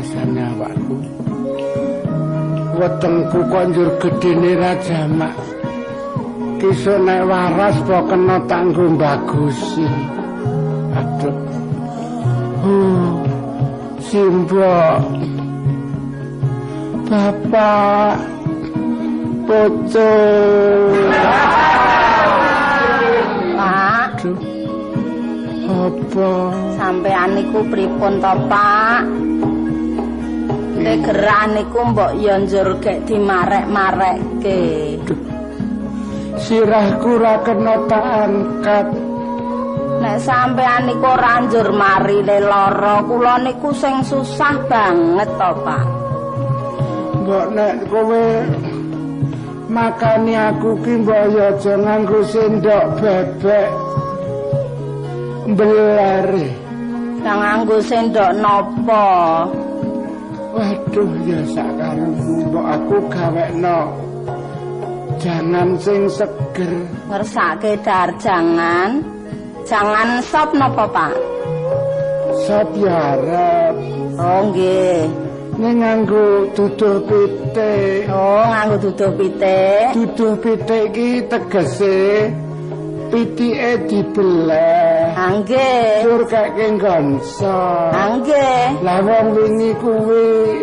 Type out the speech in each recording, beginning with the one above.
Rasane awakku. Wetengku kok njur gedene ra jamak. Kisuk nek waras po kena tanggo bagusi. Aduh. Simbok. Bapak pocong. Pak. Aduh. Apa? Sampean niku pripun to, Pak? Gerah niku mbok ya njur gek dimarek-marekke. Sirahku ra kena tak angkat. Nek sampean niku ora njur mari le lara, kula niku sing susah banget to, Pak. Mbok nek kowe makani aku ki mbok ya aja nganggo sendok bebek mbelare. Lah nganggo sendok napa? Waduh ya sakarepmu mbok aku gawekno jangan sing seger. Ngersake dar jangan. Jangan sop napa, Pak? Sop ya arep. Oh nggih. Ning nganggo duduh pitik. Oh, nganggo duduh pitik. Duduh pitik iki tegese pitike dibeleh. Ah nggih. Tur keke nggonso. Ah nggih. Lah wong wingi kuwi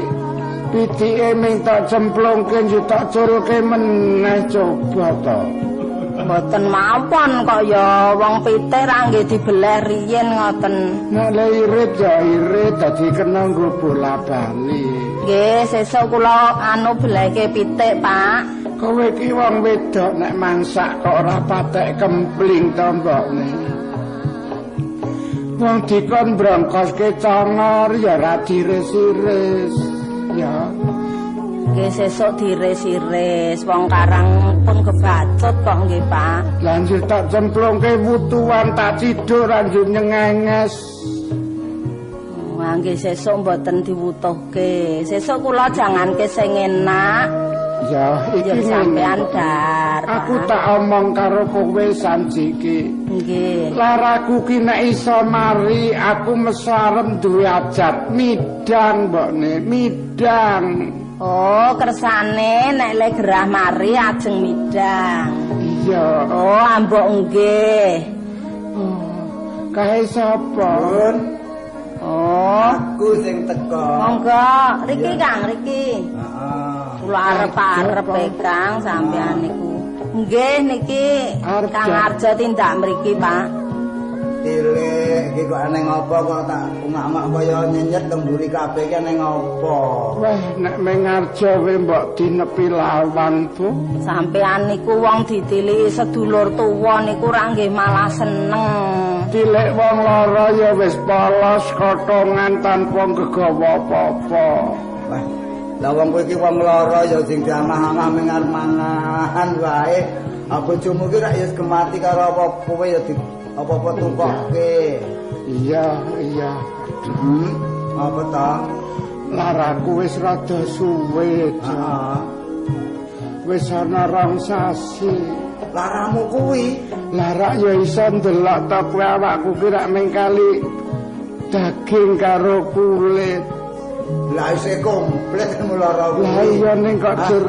pitike ming tak cemplungke njuk tak curke meneh coba to. Mboten mawon kok ya wong pitik ra nggih dibeleh riyin ngoten. Nek le irit ya irit dadi kena nggo bola-bali. Nggih, sesuk kula anu belehke pitik, Pak. Kowe iki wong wedok nek masak kok ora patek kempling to mbokne. Wong dikon brongkoske congor ya ora diris-iris ya. Nggih sesuk diris-iris wong karang pun kebacut kok nggih, Pak. Lanjut tak cemplungke wutuan tak ciduk lanjut nyengenges. Wah nggih sesuk mboten diwutuhke. Sesuk kula janganke sing enak. Ya iki sampean dar. Aku tak omong karo kowe sanji iki. Nggih. Laraku ki nek iso mari aku mesarem duwe ajat midang mbokne, midang. Oh, kersane nek le gerah mari ajeng midang. Iya. Oh, ambok nggih. Oh, kae sapa? Oh, aku sing teko. Monggo, riki Kang, riki. Heeh. Kula arep-arep Kang sampean niku. Nggih niki Kang Arjo tindak mriki, Pak. Tilik iki kok aneh ngopo kok tak ungak-ungak kaya nyenyet teng mburi kabeh ki aneh ngopo. Wah, nek meng Arjo kowe mbok dinepi lawang, Bu. Sampean niku wong ditiliki sedulur tuwa niku ra nggih malah seneng. Tilik wong lara ya wis polos kotongan tanpa gegawa apa-apa. Wah, lah wong kowe iki wong lara ya sing diamah-amah ming arep mangan wae. Bojomu ki rak ya gemati karo apa kowe ya di apa-apa tukokke. Iya, iya. Apa ta? Laraku wis rada suwe. Heeh. Wis ana 2 sasi. Laramu kuwi? Larak ya iso ndelok ta kowe awakku ki rak ming kali daging karo kulit. Lah isih komplit lara kuwi. Lah iya ning kok jur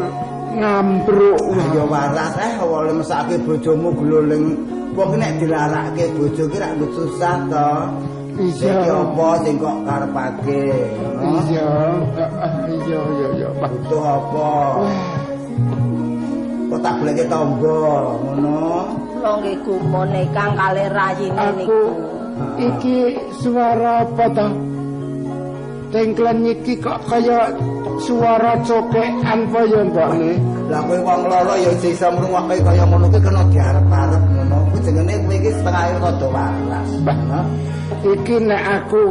ngambruk. Ya waras awale mesake bojomu gloling. Wong nek dilarake bojo ki rak susah to. Iya. Iki apa sing kok karepake? Iya, iya iya iya. Butuh apa? Kok tak goleke tangga ngono. Kula nggih gumune Kang kalih rayine niku. Iki suara apa to? Tengklen iki kok kaya suara cokekan apa ya mbokne? Lah kowe wong lara ya iso ngrungokke kaya ngono kuwi kena diarep-arep ngono. Kuwi jenenge kowe iki setengah rada waras. Iki nek aku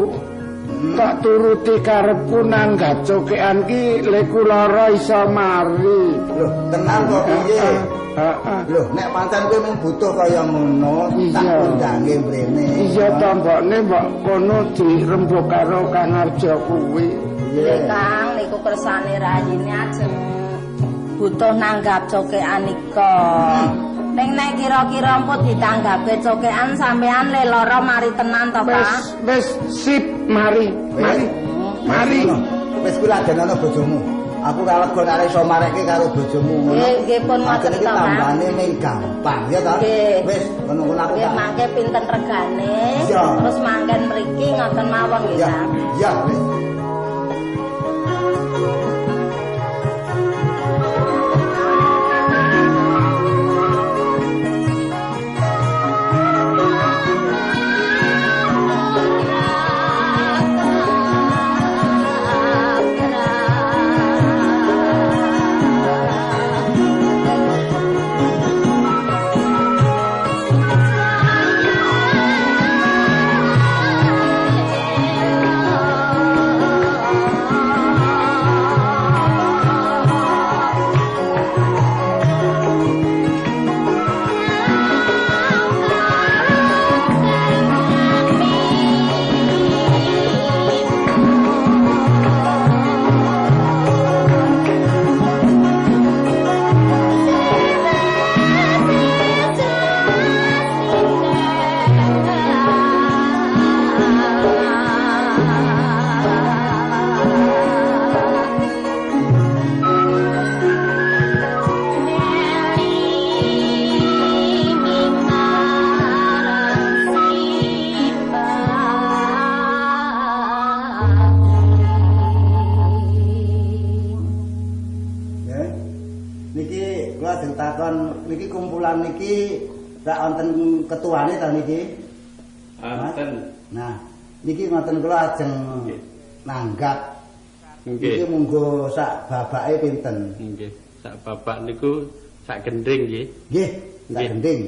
tak turuti karepku nanggap cokekan ki leku lara iso mari. Lho, tenan kok piye? Heeh. Lho, nek pancen kowe mung butuh kaya ngono, tak undange mrene. Iya to mbokne mbok kono dirembug karo Kang Arjo kuwi. Nggih, Kang, niku kersane rayine ajeng butuh nanggap cokekan nika. Ning nek kira-kira emput ditanggape cokekan sampean le lara mari tenan to, Pak? Wis sip mari. Mari. Mari. Wis kuwi lak den ana bojomu. Aku ora lega nek iso marekke karo bojomu ngono. Nggih, nggih pun ngoten to, Mas. Tambane ning gampang ya ta. Wis ngono-ngono aku tak. Nggih, mangke pinten regane? Terus mangken mriki ngoten mawon nggih, Kang. Iya, wis. Niki kumpulan niki rak wonten ketuane ta niki? Wonten. Nah, niki ngoten kula ajeng nanggap. Nggih. Niki munggo sak babake pinten? Nggih, sak babak niku sak gending nggih. Nggih, sak gending.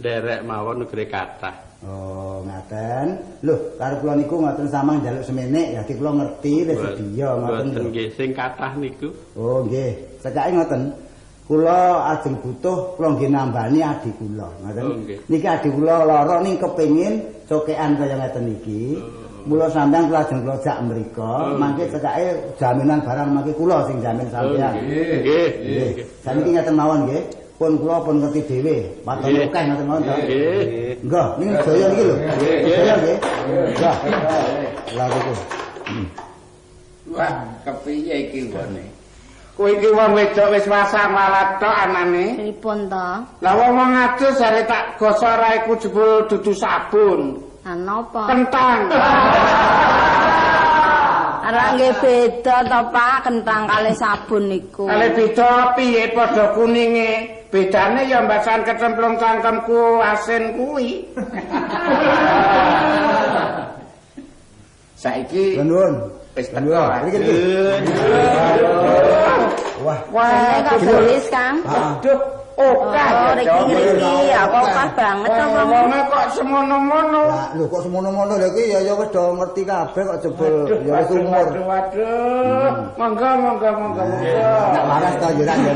Nderek mawon negeri kathah. Oh, ngaten. Lho, karo kula niku ngoten samang njaluk semene, ya kula ngerti wis sedia ngoten. Mboten nggih, sing kathah niku. Oh, nggih. Cekake ngoten. Kula ajeng butuh kula nggih nambani adi kula ngoten. Niki adi kula lara ning kepengin cokekan kaya ngeten iki. Mula sampean kula ajeng kula jak mriko, mangke cekake jaminan barang mangke kula sing jamin sampean. Nggih, nggih. Saniki ngeten mawon nggih. Pun kula pun ngerti dhewe, patone akeh ngoten mawon to. Nggih. Nggih, niki sedaya niki lho. Sedaya nggih. Nggih. Lha niku. Wah, kepiye iki nggone? Kowe iki wong wedok wis wasang walat tok anane. Pripun to? Lah wong adus jare tak gosok raiku jebul dudu sabun. Lah napa? Kentang. Ora nggih beda to, Pak, kentang kalih sabun niku. Kalih beda piye padha kuninge? Bedane ya mbasan kecemplung cangkemku asin kuwi. Saiki nuwun. Wis teko. Wah, wah, kok tulis, Kang? Aduh, okah ya, riki-riki, apa okah banget to wong. Wonge kok semono-mono. Lah, lho kok semono-mono lha iki ya ya wis do ngerti kabeh kok jebul ya wis umur. Waduh, waduh. Monggo, monggo, monggo, monggo. Nak waras to ya ra ya.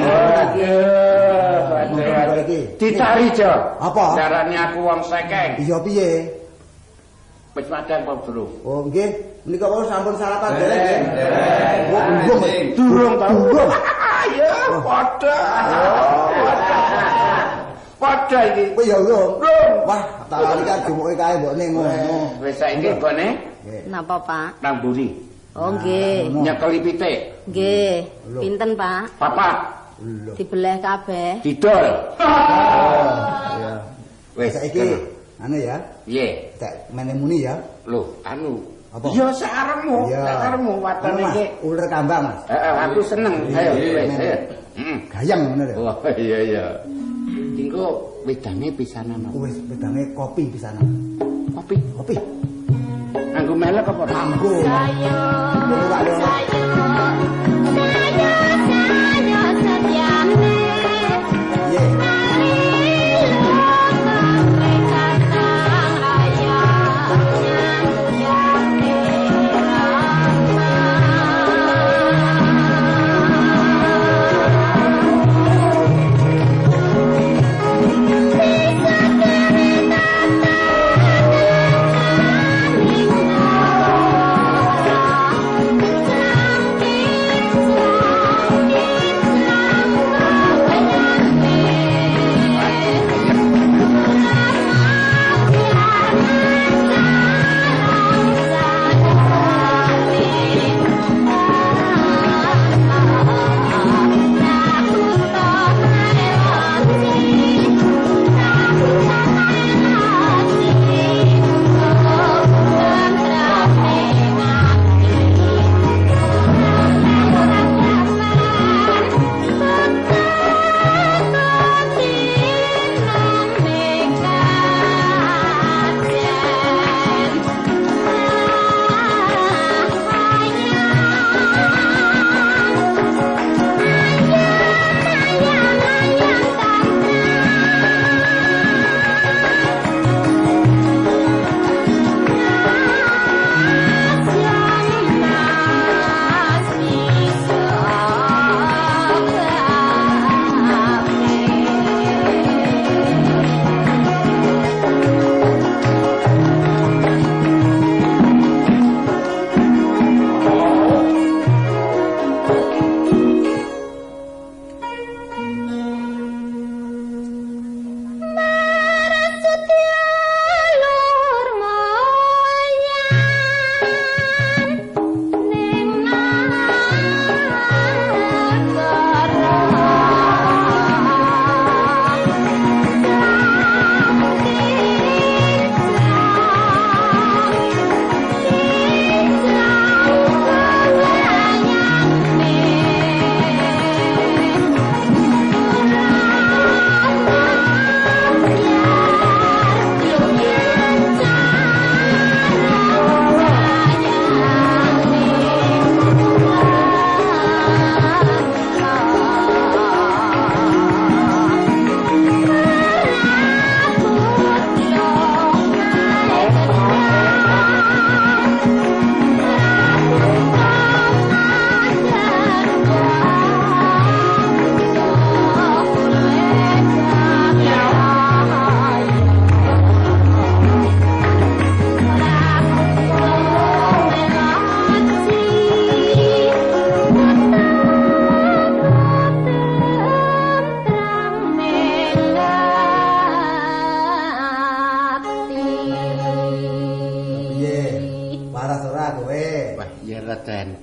Waduh. Ditari jo. Apa? Carane aku wong sekeng. Iya piye? Wis madang apa durung? Oh nggih, menika wau sampun sarapan dereng nggih. Durung ta. Durung. Ya padha. Padha iki. Kowe ya urung. Wah, tak lali kan jumuke kae mbokne ngono. Wis saiki mbokne. Napa, Pak? Nang mburi. Oh nggih. Nyekeli pitik. Nggih. Pinten, Pak? Papat. Dibeleh kabeh. Didol. Oh, iya. Wis saiki anu ya. Piye? Tak mene muni ya. Lho, anu. Apa? Ya sakarepmu, sakarepmu watone iki. Uler kambang, Mas. Heeh, aku seneng. Ayo, wis, ayo. Gayeng ngono lho. Oh, iya iya. Dinggo wedange pisanan apa? Wis wedange kopi pisanan. Kopi? Kopi. Nganggo melek apa ora? Nganggo. Thank you.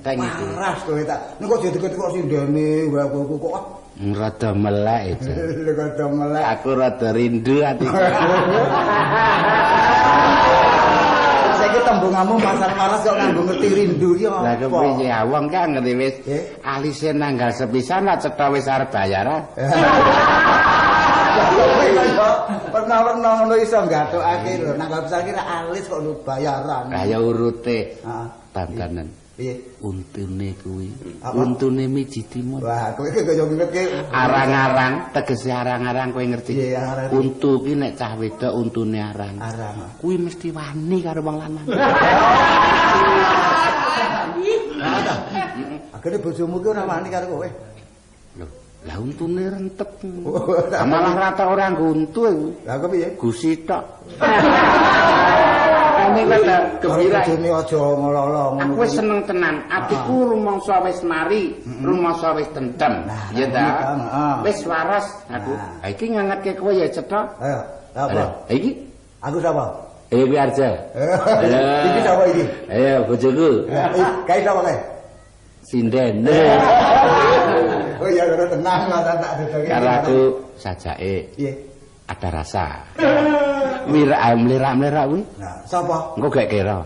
Enteng iki. Waras kowe tak. Nek kok deket kok sindene wae kowe kok rada melek itu. Rada melek. Aku rada rindu atiku. Saiki tembungamu pasar waras kok nganggo ngerti rindu iki apa? Lah kepiye ya wong kan ngerti wis alise nanggal sepisan lah cetha wis arep bayaran. Pernah-pernah ngono iso nggathukake lho. Nanggal pisan ki alis kok nduk bayaran. Lah ya urute. Heeh. Bantanen. Piye? Untune kuwi. Untune miji timun. Wah, kowe iki kaya ngerti. Arang-arang, tegese arang-arang kowe ngerti. Iya, untu ki nek cah wedok untune arang. Arang. Kuwi mesti wani karo wong lanang. Akhire bojomu ki ora wani karo kowe. Lho, lah untune rentep. Malah rata ora nggo untu iku. Lah kok piye? Gusi tok. Ini kata gembira. Bojone aja ngelolo ngono. Aku wis seneng tenan. Atiku rumangsa wis mari, rumangsa wis tentrem. Ya ta? Wis waras aku. Ha iki ngangetke kowe ya cetha. Ayo, apa? Iki aku sapa? Ayo kuwi Arja. Iki sapa iki? Ayo bojoku. Kae sapa kae? Sinden. Oh ya ora tenang lah tak dodoke. Karo aku sajake. Piye? Ada rasa. Mlirak-mlirak kuwi. Nah, sapa? Engko gak kira.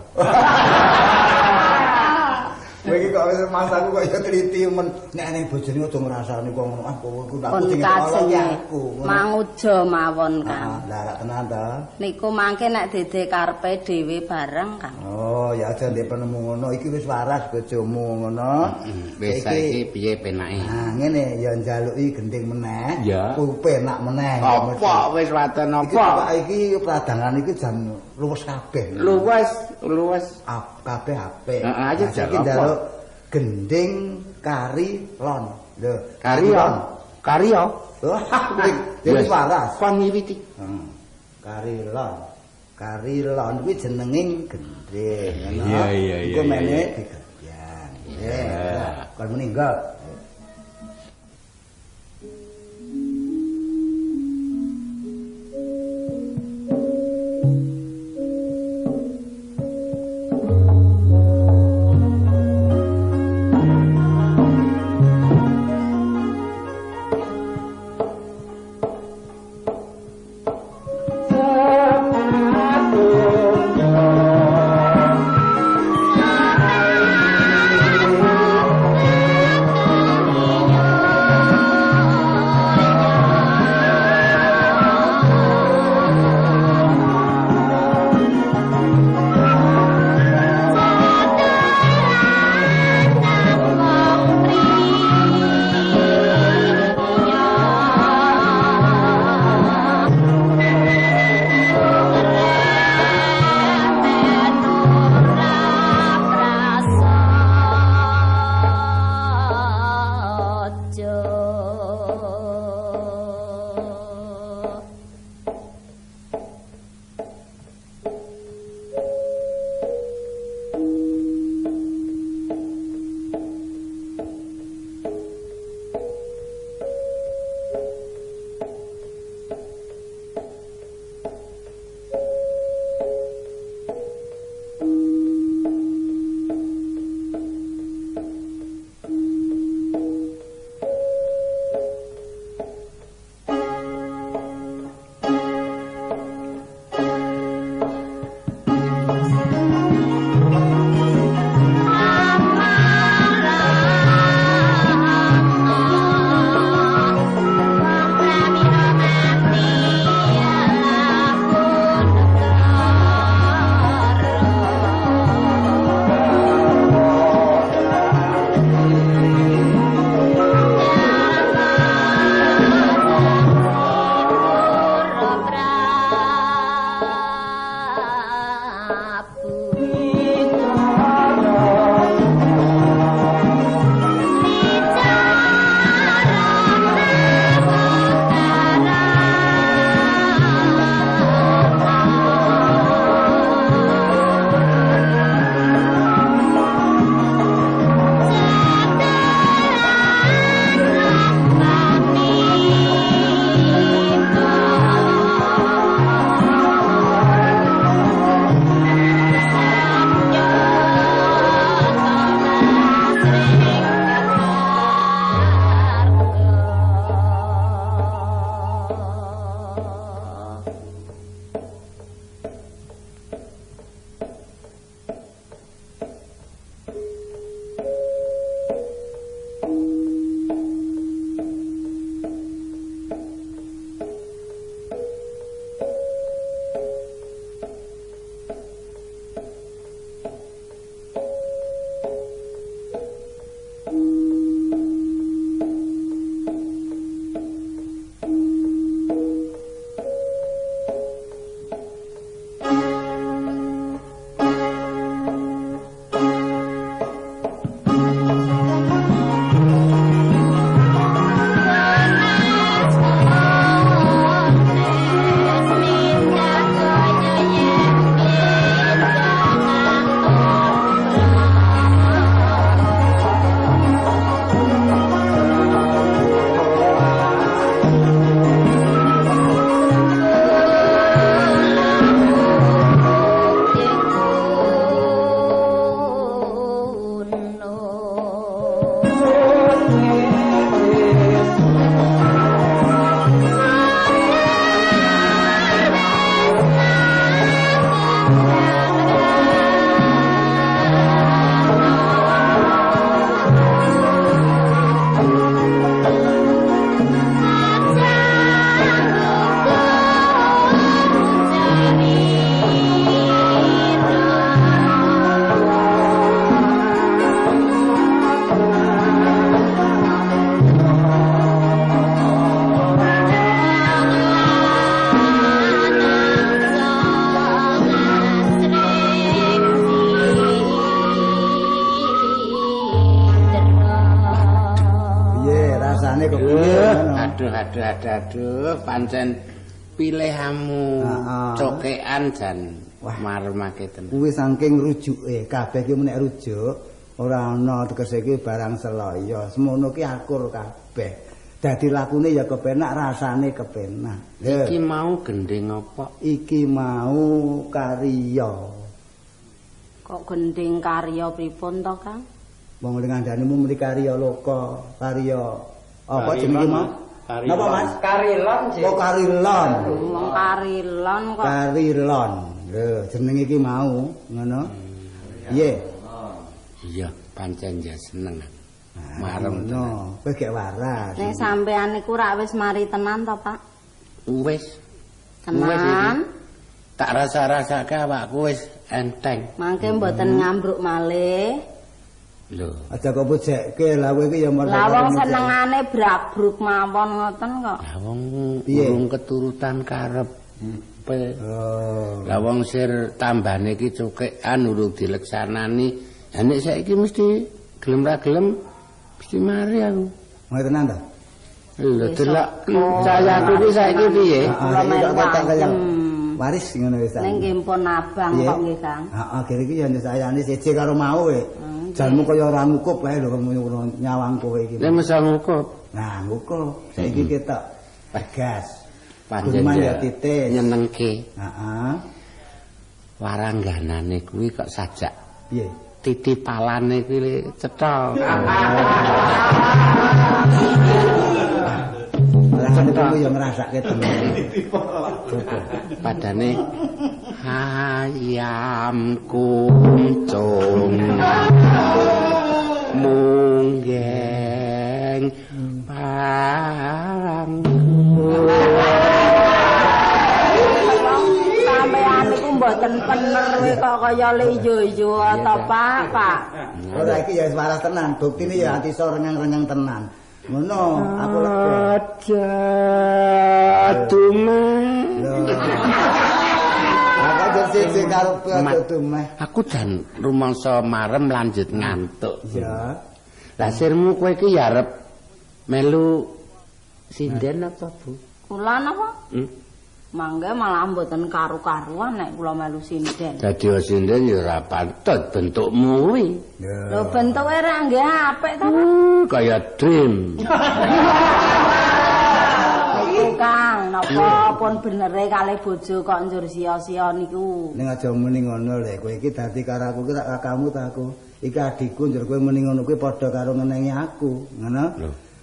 Kowe iki kok wis masaku kok ya teliti men nek ning bojone aja ngrasani kok ngono. Ah kowe ku aku sing aku. Manguja mawon, Kang. Lah rak tenan ta. Niku mangke nek dede karepe dhewe bareng, Kang. Oh, ya aja ndek penemu ngono. Iki wis waras bojomu ngono. Wis saiki piye penake? Nah, ngene ya njaluki gending meneh. Ku penak meneh. Apa wis waton apa? Iki pradangan iki jan luwes kabeh. Luwes, luwes. Kabeh apik. Heeh, aja njaluk gending kari lon. Lho, kari lon. Kari yo. Wis waras. Kon miwiti. Kari lon. Kari lon kuwi jenenging gending. Iya, iya, iya. Iku mene digantian. Iya. Kon meninggal. Aduh aduh aduh aduh pancen pilihanmu cokekan jan maremake tenan. Kuwi saking rujuke kabeh ki nek rujuk ora ana tegese iki barang selaya. Semono ki akur kabeh. Dadi lakune ya kepenak, rasane kepenak. Iki mau gendhing apa? Iki mau karya. Kok gendhing karya pripun to, Kang? Wong ngandanimu muni karya loka, karya apa jenenge mau? Napa Mas? Karilon. Oh, karilon. Wong karilon kok. Karilon. Lho, jenenge iki mau ngono. Piye? Iya, pancen ya seneng. Marem no, kowe gek waras. Nek sampean niku rak wis mari tenan to, Pak? Wis. Tenan. Tak rasa-rasake awakku wis enteng. Mangke mboten ngambruk malih. Lho, aja kok pujekke lah kowe iki ya marem. Lah wong senengane brabbruk mawon ngoten kok. Lah wong urung keturutan karep. Oh. Lah wong sir tambane iki cokekan urung dileksanani. Lah nek saiki mesti gelem ra gelem mesti mari aku. Mau tenan ta? Lho delok cayaku iki saiki piye? Heeh, waris ngono wis. Ning nggih pun abang kok nggih, Kang. Heeh, kene iki ya nyayane siji karo mau kowe. Janmu kaya ora ngukup wae lho nyawang kowe iki. Lah mesti ngukup. Nah, ngukup. Saiki ketok tegas. Panjen ya titis. Nyenengke. Heeh. Warangganane kuwi kok sajak. Piye? Titipalane kuwi cetha. Rasane kuwi ya ngrasake tenan. Padane ayam kuncung munggeng parangku. Sampeyan niku mboten pener kowe kok kaya leyo-yo ta, Pak, Pak. Ora iki ya wis waras tenan, buktine ya ati iso renyang-renyang tenan. Ngono, aku lega. Aja dumeh. Aku aja siji karo aja dumeh. Aku jan rumangsa marem lanjut ngantuk. Ya. Lah sirmu kowe iki ya arep melu sinden apa, Bu? Kula napa? Mangga malah mboten karu-karuan nek kula melu sinden. Dadi sinden ya ora patut bentukmu kuwi. Lho bentuke ra nggih apik ta, Pak? Kaya dream. Niku Kang, napa pun benere kalih bojo kok njur sia-sia niku. Ning aja muni ngono lho, kowe iki dadi karo aku ki tak kakangmu ta aku. Iki adikku njur kowe muni ngono kuwi padha karo ngenengi aku, ngono.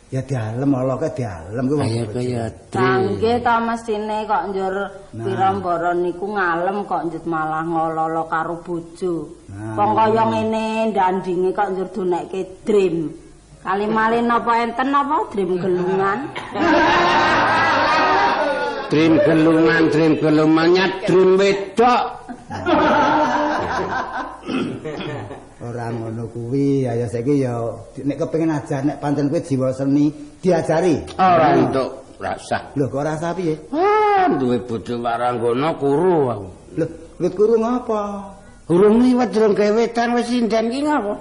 Ya dalem oloke dalem kuwi wong. Kaya nggih ta mesine kok njur pira-mbara niku ngalem kok njur malah ngololo karo bojo. Wong kaya ngene ndandinge kok njur donekke dream. Kali-mali napa enten napa dream gelungan? Dream gelungan, dream gelungannya dream wedok. Ora ngono kuwi, ya saiki ya nek kepengin ajar nek pancen kowe jiwa seni diajari. Ora entuk rasah. Lho kok rasah piye? Ah, duwe bojo waranggana kuru aku. Lho, wit kuru ngapa? Urung liwat durung gawe wedan wis sinden ki ngapa?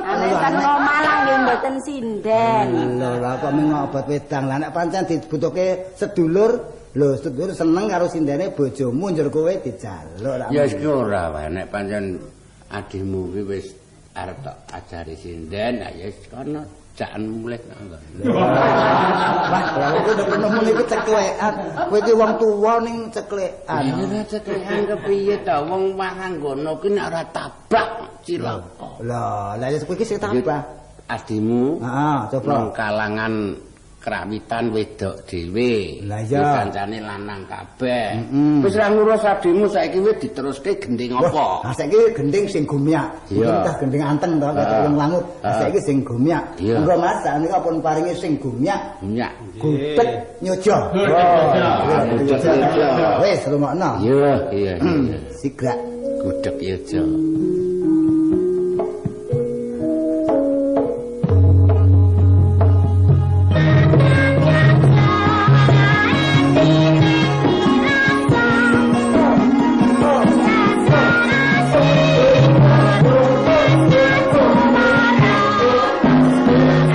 Ane ten omah lah nggih mboten sinden. Lho, lah kok mung obat wedang. Lah nek pancen dibutuhke sedulur, lho sedulur seneng karo sindene bojomu njur kowe dijaluk lak. Ya wis ora wae nek pancen adimu kuwi wis arep tok ajari sinden, ya wis kono jakan mulih nang. Wah, lha kowe udah penuh muni iki ceklekan. Kowe iki wong tuwa ning ceklekan. Ora ceklekan kepiye ta wong waranggana ki nek ora tabak cilaka. Lah, lah kowe iki sing tabah. Adimu heeh, coba nang kalangan krawitan wedok dhewe. Kancane lanang kabeh. Wis ra ngurus adimu saiki wis diteruske gending apa? Lah saiki gending sing gumyak. Entah gending anteng to kaya wong langut. Saiki sing gumyak. Monggo Mas, sakmenika pun paringi sing gumyak. Gumyak. Gudeg nyojo. Gudeg nyojo. Wis rungokno. Iya, iya, iya. Sigrak gudeg nyojo. Thank you.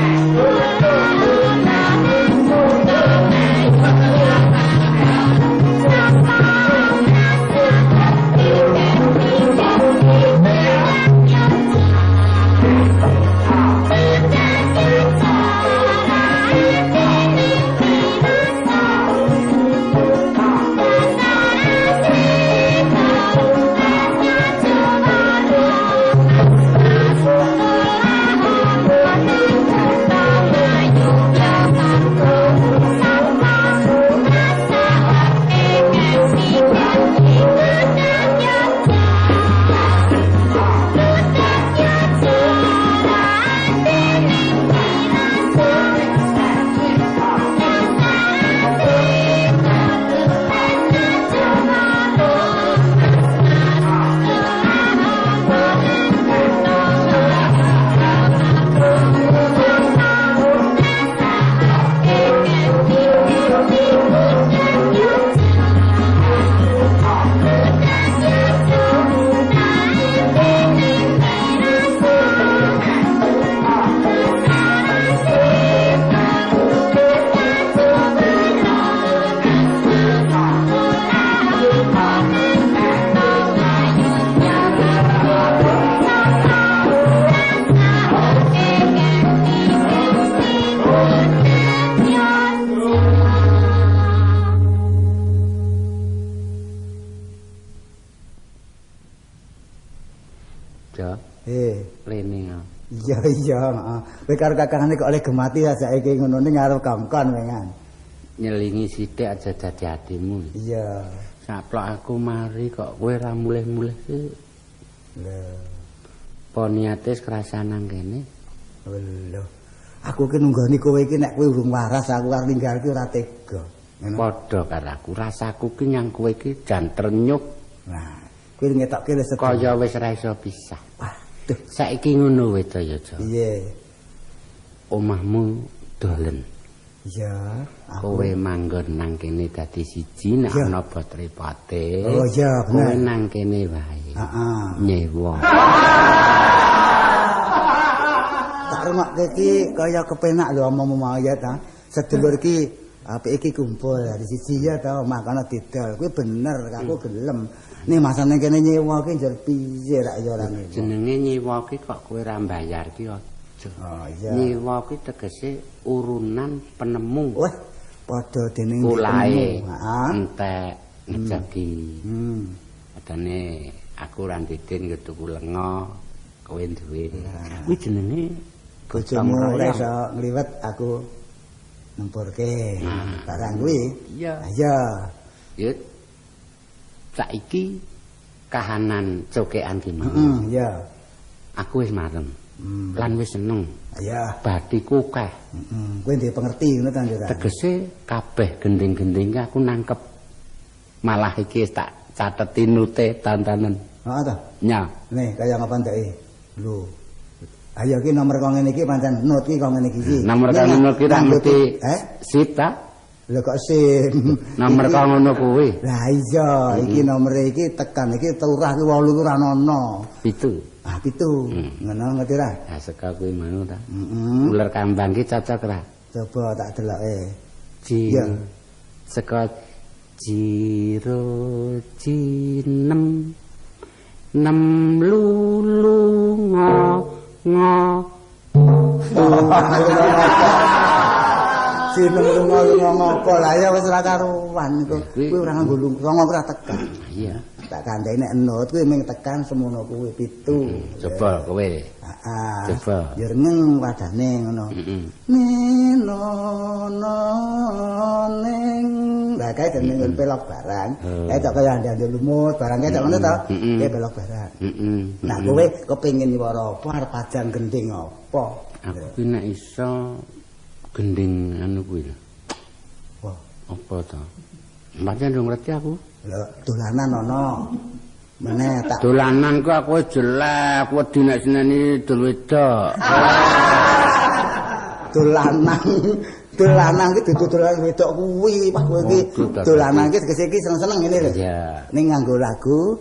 Iya iya, heeh. Kowe karo kakangane kok oleh gemati saiki ngono ning arep kongkon wengan. Nyelingi sithik aja dadi atimu. Iya. Saplok aku mari kok kowe ora mulih-mulih sih. Lho. Apa niate krasan nang kene? Lho. Aku ki nunggoni kowe iki nek kowe urung waras aku arep ninggal ki ora tega. Padha karo aku, rasaku ki nyang kowe iki jan trenyuh. Nah, kowe ngetokke wis kaya wis ora iso pisah. Waduh, saiki ngono wae to ya, Jo. Piye? Omahmu dolen. Iya, kowe manggon nang kene dadi siji nek ana bot repote. Oh iya, bener. Kowe nang kene wae. Heeh. Nyewa. Tak rungokke iki kaya kepenak lho omongmu mau ya ta. Sedulur iki apik iki kumpul dari siji ya ta omah kono didol. Kuwi bener, aku gelem. Ning masane kene nyewa ki njur piye rak ya ora nyewa. Jenenge nyewa ki kok kowe ora mbayar ki aja. Oh iya. Nyewa ki tegese urunan penemu. Wah, padha dening pulahe. Heeh. Entek ngejagi. Padane aku ora ndidin nggo tuku lenga, kowe duwe. Kuwi jenenge bojomu ora iso ngliwet aku nempurke barang kuwi. Iya. Iya. Ya saiki kahanan cokekan ki mau. Heeh, iya. Aku wis marem. Lan wis seneng. Iya. Batiku akeh. Heeh, kowe ndek pengerti ngono ta, Ndra. Tegese kabeh gending-gending aku nangkep. Malah iki wis tak cateti nute tantanen. Heeh ta? Nya. Nih, kaya ngapa ndeke? Lho. Ayo iki nomor kok ngene iki pancen nut iki kok ngene iki. Nomor kok ngono ki tak mesti. Sip ta? Lho kok sip. Nomor kok ngono kuwi. Lah iya, iki nomere iki tekan iki turah ki 8 ku ora ana. 7. Ah 7. Ngono ngerti ra? Ha saka kuwi mau ta. Heeh. Uler kambang ki cocok ra? Coba tak deloke. Ji. Iya. Saka jiro jinem nem lulu ngo ngo. Sineng lunga ngopo lah ya wis ora karuan iku. Kuwi ora nganggo lunga ora tekan. Iya. Tak kandhani nek enut kuwi mung tekan semono kuwi 7. Coba kowe. Heeh. Coba. Ya rengeng wadane ngono. Neno no neng. Lah kae jenenge pelok barang. Kae tok kaya ande-ande lumut barang kae tok ngono to. Kae pelok barang. Heeh. Nah kowe kepengin nyuwara apa arep pajang gending apa? Aku ki nek iso gending anu kuwi lho. Wah, apa to? Pancen ndung ngerti aku. Lho, dolanan ana. Meneh tak dolanan ku aku jelek, wedi nek seneni dol wedok. Dolanan. Dolanan ki dudu dolanan wedok kuwi, Pak kowe iki. Dolanan ki tegese iki seneng-seneng ngene lho. Iya. Ning nganggo lagu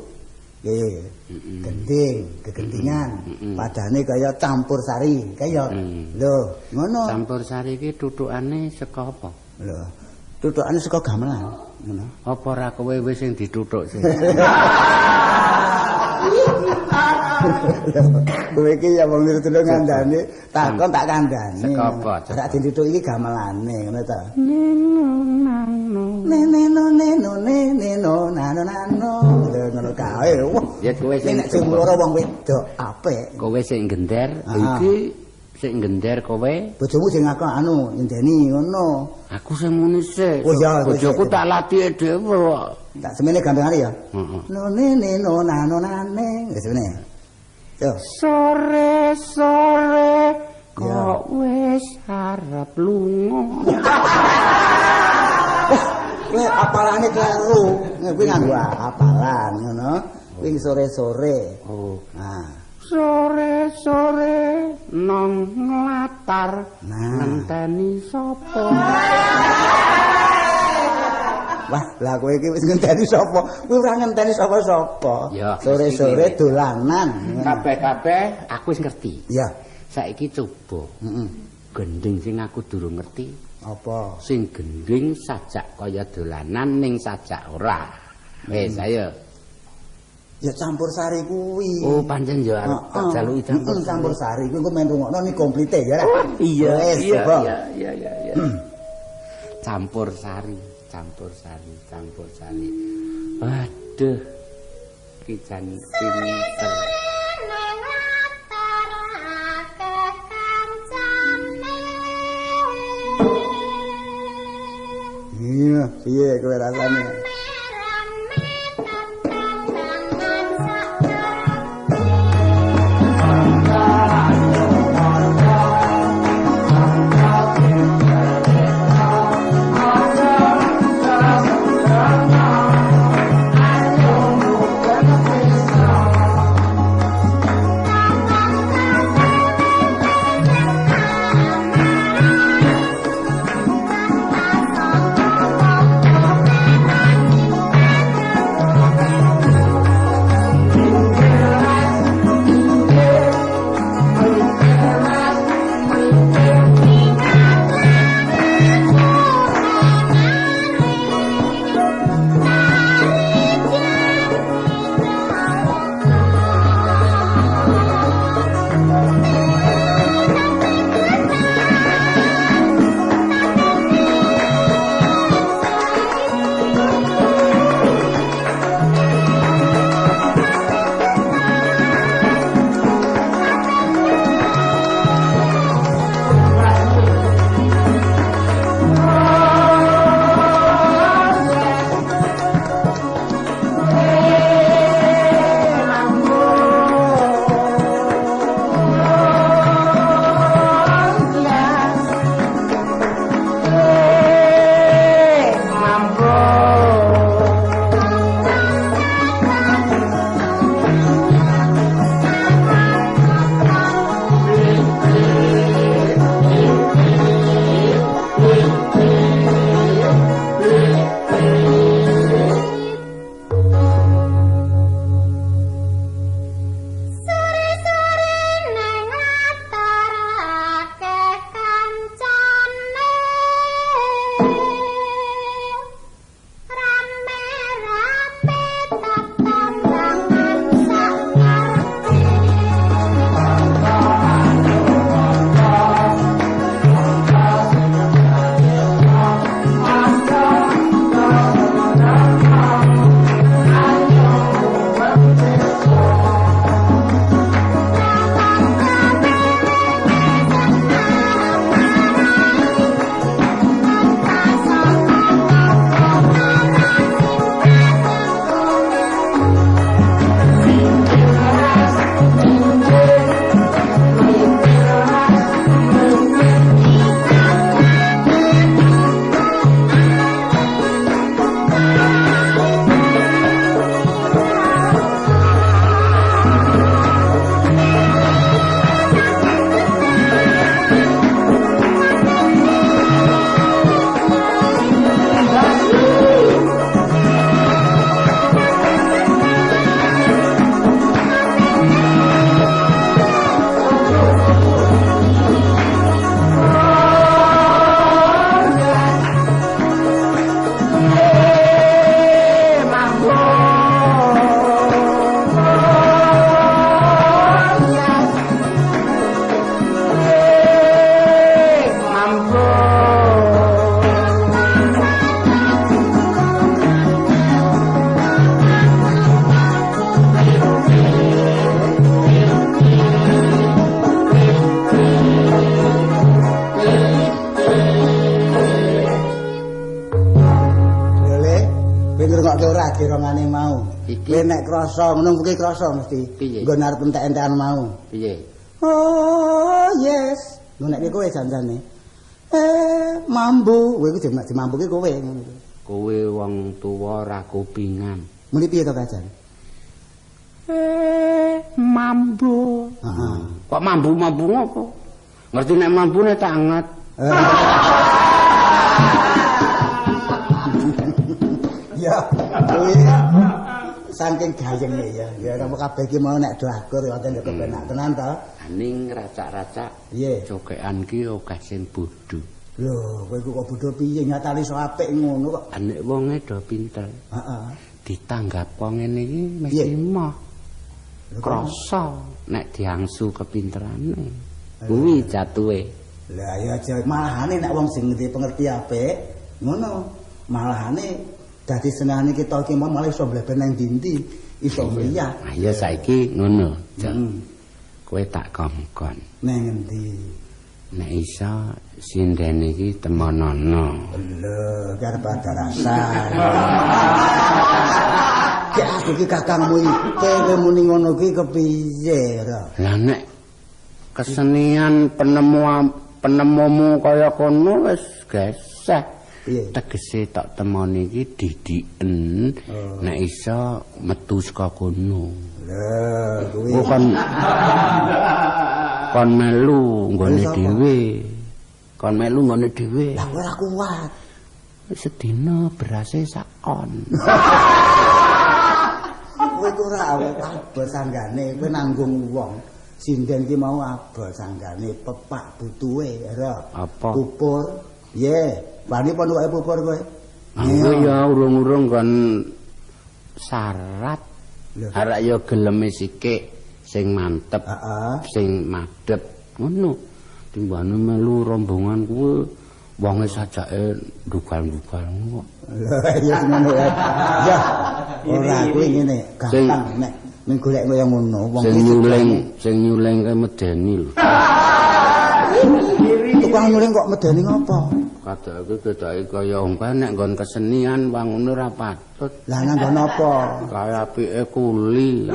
nggih. Gending, kegendingan. Padane kaya campur sari, kaya. Lho, ngono. Campur sari iki tutukane saka apa? Lho, tutukane saka gamelan, ngono. Apa ora kowe wis sing ditutuk sih? Kowe iki ya wong niru ngandani, takon tak kandhani. Saka apa? Ora ditutuk iki gamelane, ngono ta. Neno neno neno neno nano nano. Lho ngono kae. Wah, ya kowe sing nek sing loro wong wedok apik. Kowe sing gender iki sing gender kowe. Bojomu sing aku anu nyendeni ngono. Aku sing muni sik. Oh iya, bojoku tak latih dhewe kok. Tak semene gampangane ya. Heeh. No nene no nano nane. Wis semene. Yo. Sore-sore kok wis arep lunga. Kowe apalane kleru. Kuwi nganggo apalan ngono. Kuwi sore-sore. Oh. Nah. Sore-sore nang nglatar ngenteni sapa? Wah, lah kowe iki wis ngenteni sapa? Kowe ora ngenteni sapa-sapa. Sore-sore dolanan. Kabeh-kabeh aku wis ngerti. Iya. Saiki coba. Heeh. Gending sing aku durung ngerti. Apa? Sing gending sajak kaya dolanan ning sajak ora. Wis, ayo. Ya campur sari kuwi. Oh, pancen ya arep tak jaluki campur. Campur sari kuwi engko men rungokno ni komplite ya. Iya, wis iya, coba. Iya, iya, iya. Campur sari, campur sari, campur sari. Waduh. Ki jan pinter. Ngono, piye kowe rasane? Dirongane mau. Kowe nek krasa ngono kuwi krasa mesti. Nggon arep entek-entekan mau. Piye? Oh, yes. Ngono nek kowe janjane. Mambu. Kowe iku dimambuke kowe ngono. Kowe wong tuwa ora kupingan. Muni piye to, Kajan? Mambu. Heeh. Kok mambu-mambu ngopo? Ngerti nek mambune tak anget. Ya, kuwi saking gayenge ya. Ya kamu kabeh iki mau nek do akur ya wonten kepenak tenan to. Ning racak-racak. Piye? Cokekan ki akeh sing bodho. Lho, kowe kok bodho piye nyatane iso apik ngono kok. Nek wonge do pinter. Heeh. Ditanggap kok ngene iki mesti emoh. Krasa nek diangsu kepinterane. Kuwi jatuhe. Lah ya aja malahane nek wong sing ngerti pengerti apik ngono. Malahane dadi senengane kita iki malah iso mlebu nang ndi-ndi, iso mliyah. Ah ya saiki ngono. Kowe tak kongkon. Nang endi? Nek iso sinden iki temonono. Lho, ki arep adarasan. Ki aku ki kakangmu iki kowe muni ngono ki kepiye ra? Lah nek kesenian penemumu kaya kono wis geseh. Tegese tok temoni iki didiken nek iso metu saka kono. Lho, kuwi kon melu nggone dhewe. Kon melu nggone dhewe. Lah kowe ora kuat. Sedina berase sak on. Kowe ku ora abot sanggane, kowe nanggung wong. Sinden ki mau abot sanggane pepak butuhe, ora. Apa? Pupur. Piye? Wani apa nuwake pupur kowe? Aku ya urung-urung kon syarat. Arek ya geleme sikik sing mantep, sing madhep ngono. Timbane melu rombongan kuwi wonge sajake ndugal-ndugal ngono kok. Lha iya ngono ya. Ya ora kuwi ngene, gampang nek ning golek kaya ngono wong sing nyuling kae medeni lho. Tukang nyuling kok medeni ngopo? Kadake ketoke kaya wong kae nek nggon kesenian wangune ora patut. Lah nang nggon apa? Kaya apike kuli.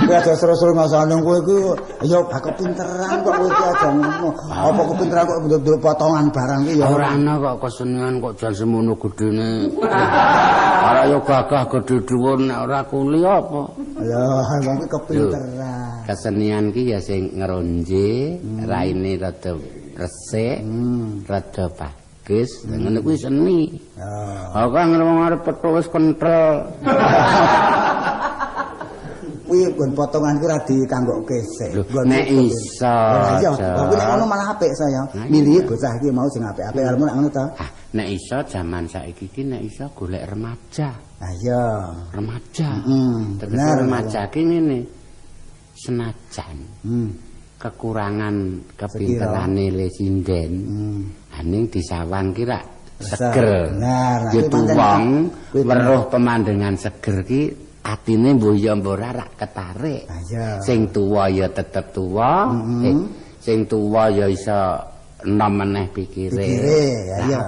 Kowe aja seru-seru ngasane kowe iku ya bak kepinteran kok kowe iki aja ngono. Apa kepinteran kok nduk potongan barang iki ya ora ana kok kesenian kok jan semono gedene. Ora ya gagah gedhe dhuwur nek ora kuli apa? Ya wong iki kepinteran. Kesenian ki ya sing ngeronje, raine rada resik, rada bagus, ngono kuwi seni. Ha kok wong arep petuk wis kenthel. Kuwi nggon potongan kuwi ora dikanggokke sik. Nek iso. Iya, kuwi nek ngono malah apik saya. Milih bocah iki mau sing apik-apik arepmu nek ngono ta. Ah, nek iso jaman saiki iki nek iso golek remaja. Ah iya, remaja. Tegese remaja ki ngene. Senajan kekurangan kepinterane le sinden, aning disawang ki rak seger. Nah, ya wong weruh pemandangan seger ki atine mbuh ya mbuh ora rak ketarik. Sing tuwa ya tetep tuwa, sing tuwa ya iso enom meneh pikire. Pikire, ya iya.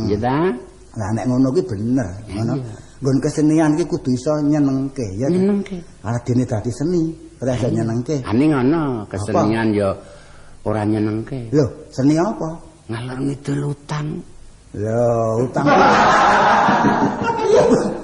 Ya ta? Lah nek ngono ki bener, ngono. Nggon kesenian ki kudu iso nyenengke ya. Nyenengke. Ala dene dadi seni, ora iso nyenengke. Ane ngono, kesenian ya ora nyenengke. Lho, seni apa? Ngalor ngidul utang. Lho, utang.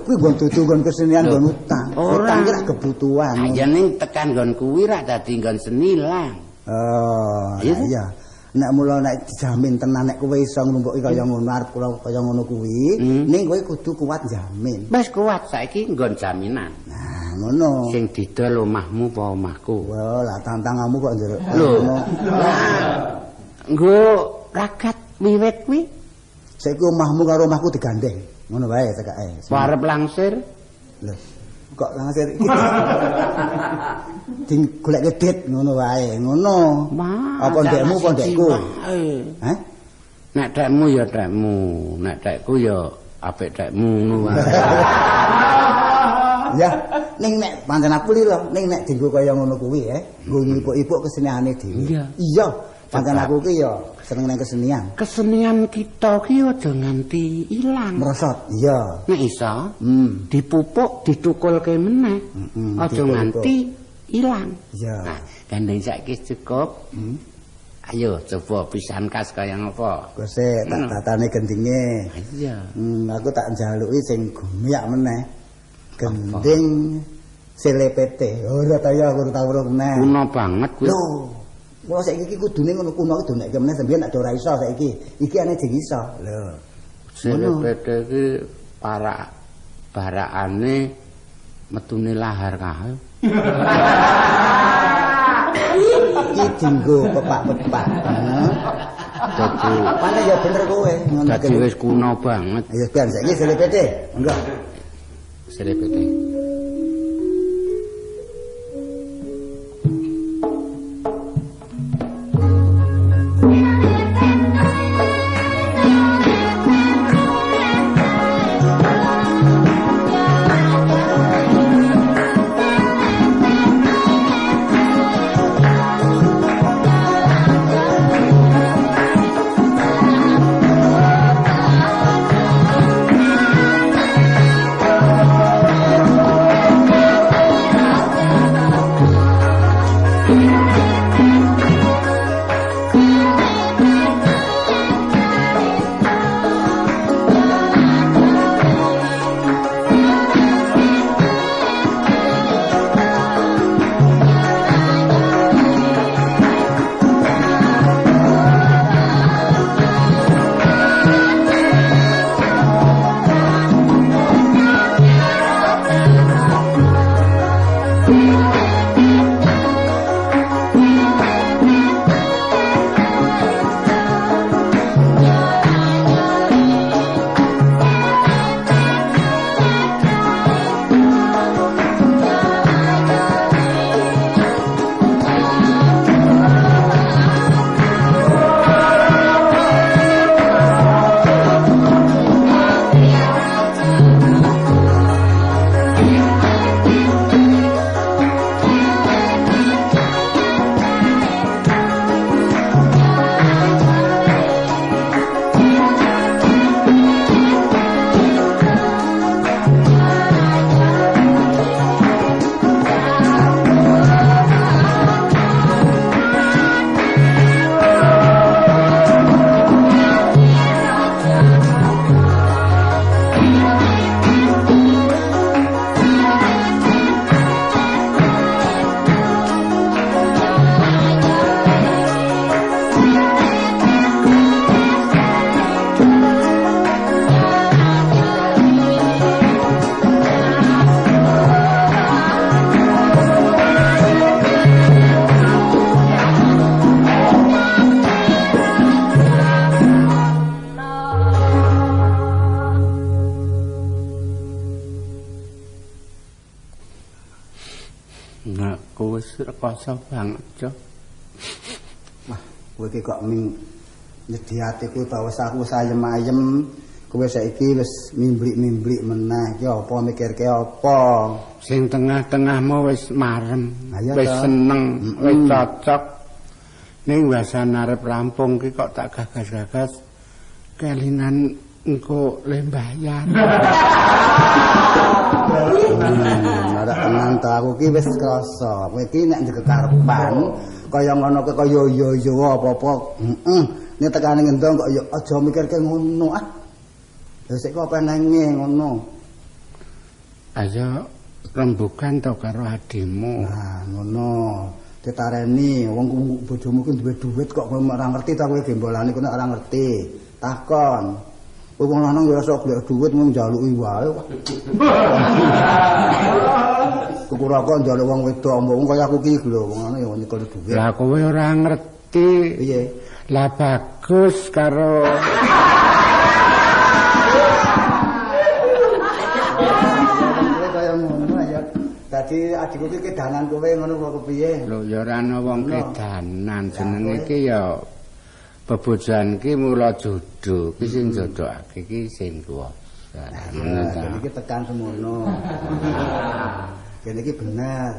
Kuwi nggon dudu nggon kesenian nggon utang. Utang ki rak kebutuhan. Ha ya ning tekan nggon kuwi rak dadi nggon seni lah. Oh, iya. Nek mula nek dijamin tenan nek kowe iso nglumpuki kaya ngono arep kula kaya ngono kuwi, ning kowe kudu kuat jamin. Wis kuat saiki nggon jaminan. Nah, ngono. Sing didol omahmu apa omahku? Wah, lah tantanganmu kok njero. Lho. Nggo ragat wiwit kuwi. Saiki omahmu karo omahku digandeng. Ngono wae cekake. Arep langsir. Lho, kok langsir iki? Ding goleke dit ngono wae, ngono. Apa ndekmu apa ndekku? Hah? Nek dekmu ya dekmu, nek dekku ya apik dekmu ngono wae. Ya, ning nek pancen aku lho, ning nek dienggo kaya ngono kuwi nggo ngipuk-ipuk keseniane dhewe. Iya, pancen aku ki ya seneng nang kesenian. Kesenian kita ki aja nganti ilang. Merosot. Iya. Nek iso, dipupuk, ditukulke meneh. Aja nganti ilang. Iya. Nah, gandeng saiki cukup. Ayo coba pisan kas kaya ngapa? Kose tak tatane gendinge. Iya. Aku tak njaluki sing gumyak meneh. Gending selepete. Ora ta ya aku ora tau meneh. Kuno banget kuwi. Lho. Mula saiki iki kudune ngono kuno iki donekke meneh sampeyan nek ora iso saiki. Iki ane jeng iso. Lho. Selepete iki para barakane metune lahar kae. Iki dinggo pepak-pepak. Dadi pancen ya bener kowe ngono. Dadi wis kuno banget. Ayo ben saiki selepete. Monggo. Selepete. rekoso banget, Jo. Wah, kowe iki kok ming nyedhi atiku ta wis aku ayem-ayem. Kowe saiki wis mimblik-mimblik meneh. Iki apa mikirke apa? Sing tengah-tengahmu wis marem, wis seneng, wis cocok. Ning wasan arep rampung ki kok tak gagas-gagas kelingan engko le mbayar. Ora tenan ta aku ki wis krasa. Kowe iki nek ndek karepan kaya ngono kaya yo-yo apa-apa. Heeh. Nek tekane ngendong kok yo aja mikirke ngono ah. Lha sik kok penenge ngono. Ayo rembugan to karo adimu. Nah, ngono. Ditareni wong bojomu ki duwe duit kok kowe ora ngerti ta kowe gembolane kowe ora ngerti. Takon. Kowe wong lanang ya iso golek duit mung njaluki wae. Tuku rokok njaluk wong wedok mbok kaya aku ki lho wong lanang ya nyekel duit. Lah kowe ora ngerti. Piye? Lah bagus karo Dadi adikku ki kedanan kowe ngono kok kepiye? Lho ya ora ana wong kedanan jenenge iki ya bebojoan ki mula jodoh ki sing jodhokake ki sing kuwasa. Ngono iki tekan semono. Kene iki bener.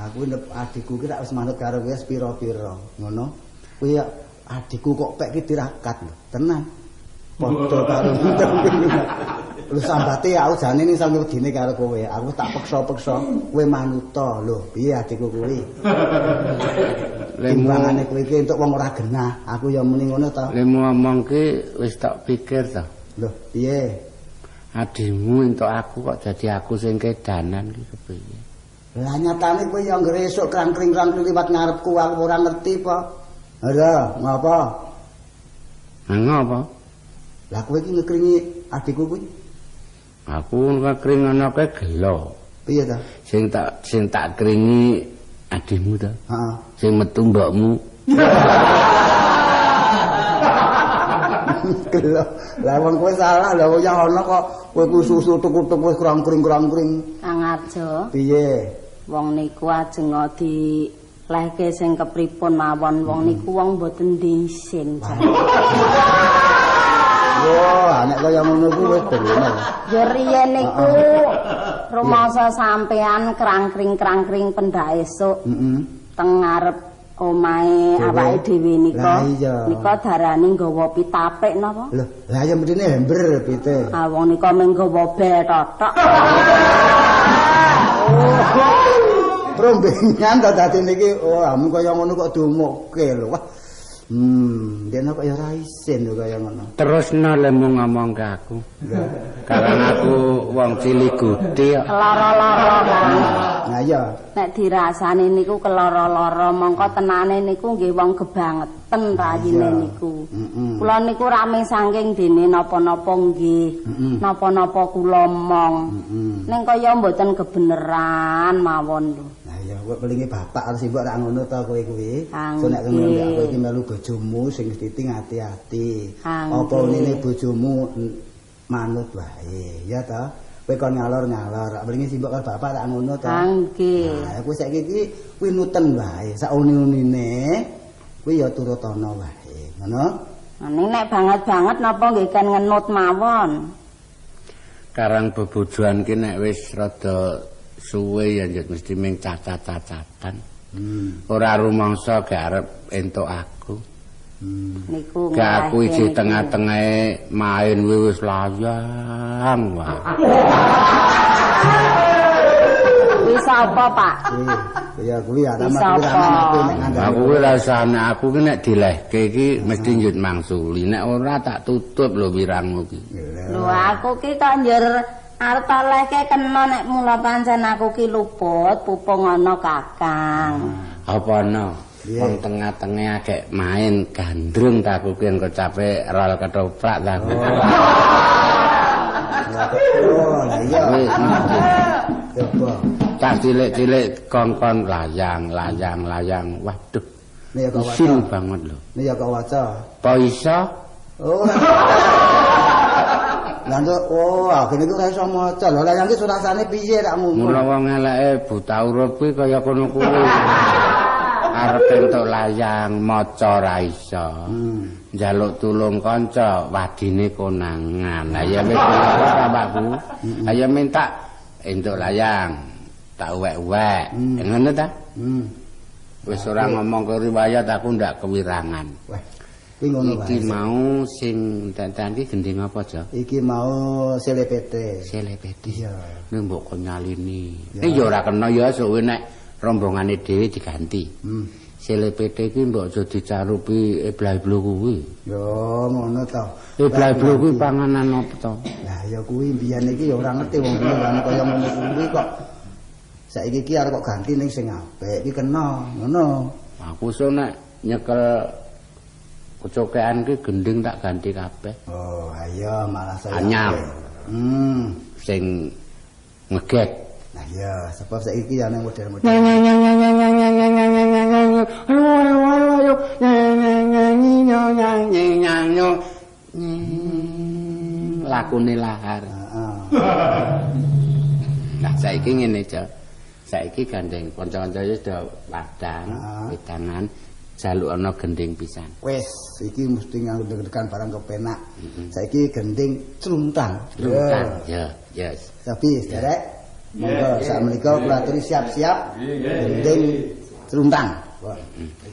Aku adikku ki tak wis manut karo kowe wis pira-pira ngono. Kuwi adikku kok pek ki tirakat lho, tenan. Padha karo lho sambate aku jane ning sampe wedine karo kowe. Aku tak peksa-peksa kowe manuta lho. Piye adikku kuwi? Timbangane kowe iki entuk wong ora genah. Aku ya muni ngono ta. Lemu omong ki wis tak pikir ta. Lho, piye? Adimu entuk aku kok dadi aku sing kedanan ki kepiye? Lah nyatane kowe ya anggere esuk krangkring-krangkring liwat ngarepku aku ora ngerti apa. Lha, ngapa? Ngapa? Lah kowe iki ngekringi adikku kuwi? Aku ngekring ana kowe gelo. Piye ta? Sing tak kringi adimu ta? Heeh. Sing metu mbokmu. Gelo. Lah wong kowe salah lha wong ana kok kowe ku susu tuku-tuku wis krangkring-krangkring. Kang Arjo. Piye? Wong niku ajeng di lehke sing kepripun mawon wong niku wong mboten diisin. Wah, nek kaya ngono kuwi wis bener. Ya riyen niku rumangsa sampean krangkring-krangkring pendak esuk. Heeh. Teng ngarep omahe awake dhewe nika. Nika darani nggawa pitapik napa? Lho, lah ya mestine ember pite. Ah wong nika mung nggawa bel totok. Rombengan ta dadi niki, oh amun kaya ngono kok diumukke lho. Wah. Dene kok ya ora isin lho kaya ngono. Terusno lemu ngomong ke aku. Karena aku wong cilik gudhe kok. Lara-lara kan. Nah iya. Nek dirasani niku keloro-loro mongko tenane niku nggih wong gebangeten rayine niku. Kula niku rame saking dene napa-napa nggih. Napa-napa kula mong. Ning kaya mboten kebeneran mawon lho. Ya kowe pelinge bapak harus mbok ra ngono ta kowe kuwi. So nek ngono mbek aku iki melu bojomu sing titing ati-ati. Apa unine bojomu manut wae, ya ta? Kowe kon ngalor-ngalor. Pelinge simbok karo bapak ra ngono ta? Nggih. Nah, kowe saiki iki kuwi nuten wae. Sak uni-unine kuwi ya turutana wae. Ngono? Ning nek banget-banget napa nggih kan ngenut mawon. Karang bebojoan ki nek wis rada suwe ya njut mesti ming cacat-cacatan. Ora rumangsa gak arep entuk aku. Niku gak aku isih tengah-tengahe main wis layang wae. Wis apa, Pak? Ya kuwi ora aku nek ngandani. Aku kuwi rasane aku ki nek dilehke iki mesti njut mangsuli. Nek ora tak tutup lho wirangmu ki. Lho aku ki kok njur arep lehke kena nek mula pancen aku ki luput pupung ana Kakang. Apa ana? Wong tengah-tengah agek main gandrung ta aku ki engko capek rol ketoprak ta aku. Oh, lah iya. Coba. Cah cilik-cilik kongkon layang, layang, layang. Waduh. Nek kok waca. Banget lho. Nek kok waca. Apa iso? Oh. Lah oh, aku niku ora iso maca. Lho layang ki surasane piye tak ngono. Mula wong eleke buta huruf kuwi kaya kono kuwi. Arep entuk layang maca ra iso. Njaluk tulung kanca wadine konangan. Lah ya wis ta Pakku. Ayo minta entuk layang tak uwek-uwek. Ngono ta? Wis ora ngomong ke riwayat aku ndak kewirangan. Wah. Kuwi ngono wae. Iki mau sing entek-entekan iki gending apa, Jo? Iki mau selepete. Selepete. Iya. Nek mbok kon nyalini. Nek ya ora kena ya suwe nek rombongane dhewe diganti. Selepete iki mbok aja dicarupi ebla-eblo kuwi. Ya ngono to. Ebla-eblo kuwi panganan apa to? Lah ya kuwi mbiyen iki ya ora ngerti wong biyen kaya ngono kuwi kok. Saiki iki arep kok ganti ning sing apik iki kena ngono. Aku so nek nyekel kecokean ki gending tak ganti kabeh. Oh, ayo malah saya. Anyar. Sing ngegek. Lah iya, sebab saiki ya nang model-model. Ayo ayo ayo. Lakune lahar. Heeh. Nah, saiki ngene, Jo. Saiki gandeng kanca-kanca wis do padang, wedangan. Jaluk ana gending pisan. Wis, iki mesti nganggo deg-degan barang kepenak. Saiki gending cluntang. Cluntang. Ya, yes. Tapi derek, monggo sak menika kula aturi siap-siap gending cluntang. Wah,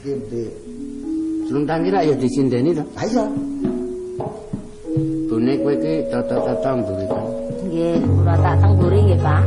iki mesti cluntang iki rak ya disindeni to? Ha iya. Bune kowe iki tata-tata mburi to. Nggih, kula tak teng mburi nggih, Pak.